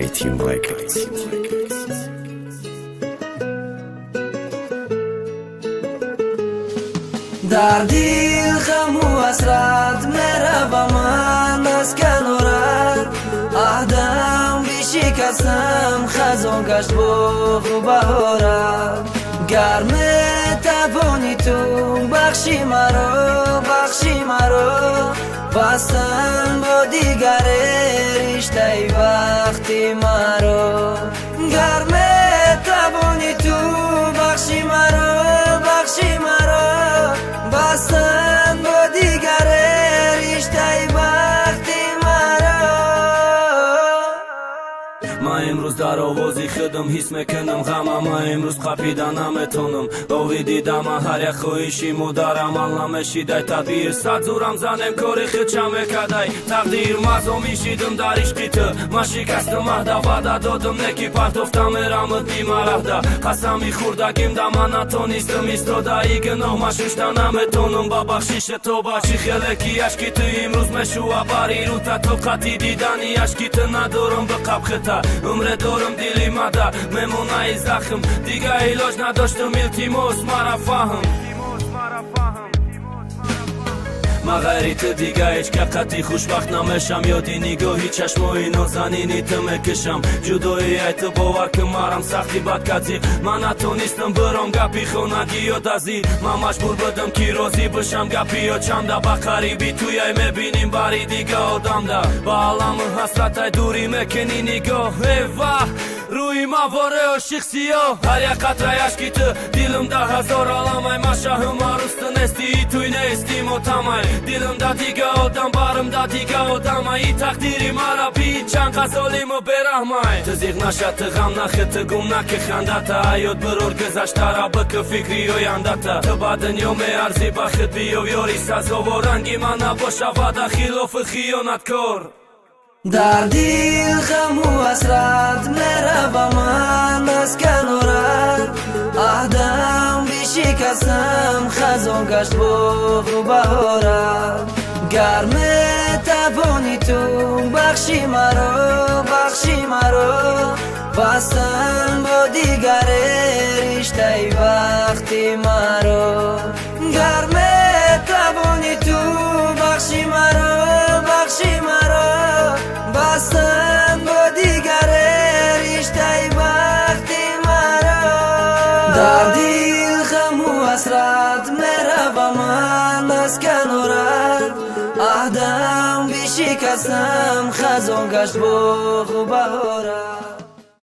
iTunes Records. Дар дил ғаму ҳасрат меравам ман аз канорат, аҳдам бишикастам, хазон гашт боғу баҳорат. Гар метавонӣ ту бахши маро, бахши маро, бастам бо дигаре риштаи бахти маро. Гар метавонӣ ту бахши маро, бахши маро, бастам бо дигаре риштаи бахти маро. Ман имрӯз дар овози худам ҳис мекунам ғама, ман имрӯз қапида наметонам. Ови дидама ҳар як хоҳиши модар амал намешидай тадбир. Сад зурам занем кори худча мекардай тақдир. Мазо мешидам дар ишқи ту, ман шикастам аҳда, ваъда додам неки партофта мерамад бимараҳда. Қасами хурдагим да ман натонистам истода, и гуноҳ ман шушта наметонам. Ба бахшиши тоба чӣ хеле ки ашки ту имрӯз мешува бари рӯта, тоқати дидани ашки ту надорам ба қабхита. Умре дорам дили мада мемонаи захм, дига илоҷ надоштам, илтимос мара фаҳм. Ман ғайри ту дига ҳеҷ ка қатъи хушбахт намешам, ёди нигоҳи чашмои нозанини ту мекушам. Ҷудои ай ту бовар кун марам сахти бад кадзиқ, ман натонистам биром гапи хонагиё дазир. Ман маҷбур будам ки розӣ бишам гапиё чанда, ба қариби туяй мебиним бари дига одамда. Ба аламу ҳасратай дурӣ мекунӣ нигоҳ, э ваҳ, рӯи ман вораи ошиқ сиёҳ. Ҳар як қатраи ашки ту дилам да ҳазор оламай, ман шаҳу марӯз ту нестӣ, туй нестӣ мотамай. Дилам да дига одам, барам да дига одамай, и тақдири мара бин чанд золиму бераҳмай. Ту зиқ наша, ту ғам нахӯ, ту гум наки хандата, ҳаёт бирор гузаштара, бикӯ фикри ояндата. Ту ба дунё меарзӣ, ба худ биёв ёри сазовор, ранги ман набоша ваъда хилофи хиёнаткор. Дар дил ғаму ҳасрат меравам ман аз канорат, аҳдам бишикастам, хазон гашт боғу баҳорат. Гар метавонӣ ту бахши маро, бахши маро, бастам бо дигаре риштаи бахти маро. Гар метавонӣ ту бахши маро, бахши маро, бастам бо дигаре риштаи бахти маро. Дар дил ғаму ҳасрат меравам ман аз канорат, аҳдам бишикастам, хазон гашт боғу баҳорат.